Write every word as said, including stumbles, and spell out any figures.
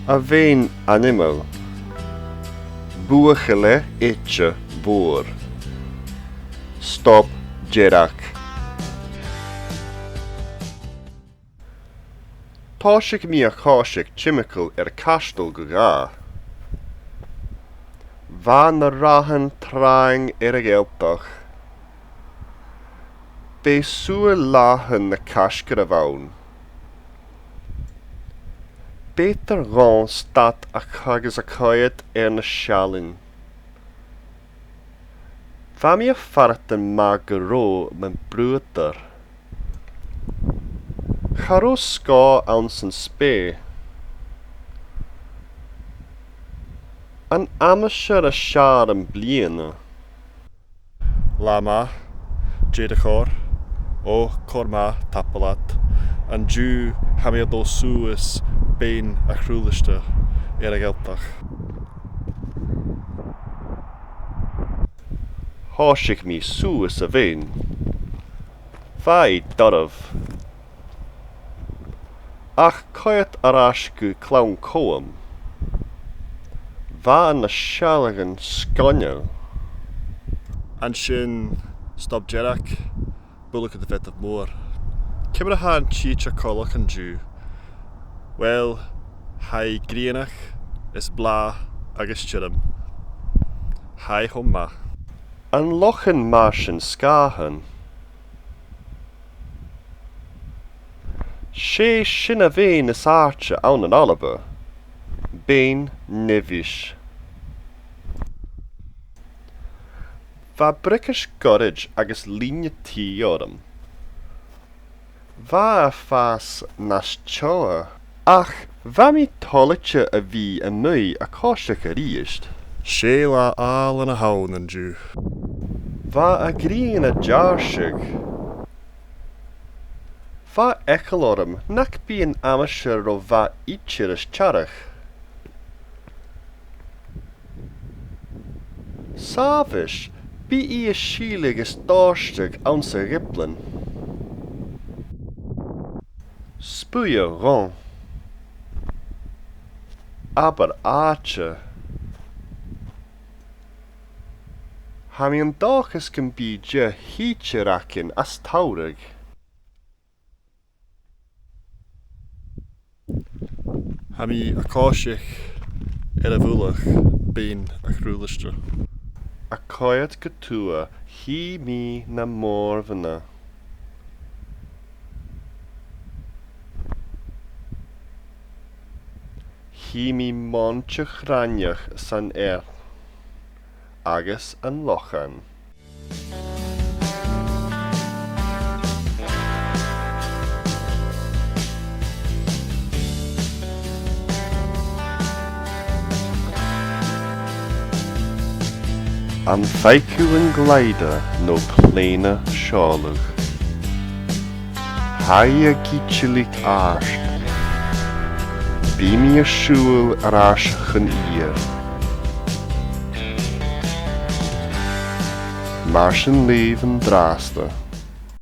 A' bheinn ainmeil. Buachaille eite mhòr. Stob dearg. Thòisich mi a' coiseachd timcheall air caisteal gu gàrradh. Bha na rathan trang air a' Ghàidhealtachd. B' e sùil làithean na Càisgeir a bh' ann. B' fheudar dhomh stad a ch-, agus a' coimhead air na seallaidhean. Bha mi a' faireachdainn mar gun robh mo bhruadar. Cha robh sgòth anns an speur. An aimsir as fheàrr am bliadhna. Latha math, dè do chor? Ò, cor math, tapadh leat. An-diugh, tha mi a' dol suas Beinn a' Chrùlaiste air a' Ghàidhealtachd. Thòisich mi suas a' bheinn. Bha i doirbh. Ach coimhead air ais gu Clann Comhann. Bha na seallaidhean sgoinneil. An sin Stob Dearg, Buachaille eite mhòr. Ciamar a tha an t-sìde coltach an-diugh? Uill, tha i grianach, is blàth agus tioram. Tha i cho math. An Lochan mar sin sgàthan. 'S e sin a' bheinn as àirde ann an Alba, Beinn Neimhis. Bha briogais ghoirid agus lèine-t orm. Bha e a' fàs nas teotha, ach bha mi toilichte a bhith a-muigh a' coiseachd a-rithist. 'S e latha àlainn a th' ann an-diugh. Bha a' ghrian a' deàrrsadh. Bha eagal orm nach bi an aimsir ro mhath idir as t-earrach. Sàmhach, bidh i a' sileadh is dòrtadh anns a' ghiblean. 'S buidhe dhomh. Abair àite. Tha mi an dòchas gum bi deagh hìte againn as t-samhradh. Tha mi a' coiseachd air a' mhullach Beinn a' Chrùlaiste. A' coimhead gu tuath, chì mi na mòrmhana. Chì mi Mòinteach Raineach san ear agus an Lochan. Am faic thu an glider no plèana a' seòladh? Tha i ag itealaich àrd. Bidh mi a' siubhal air ais chun fhir. Mar sin leibh an-dràsta.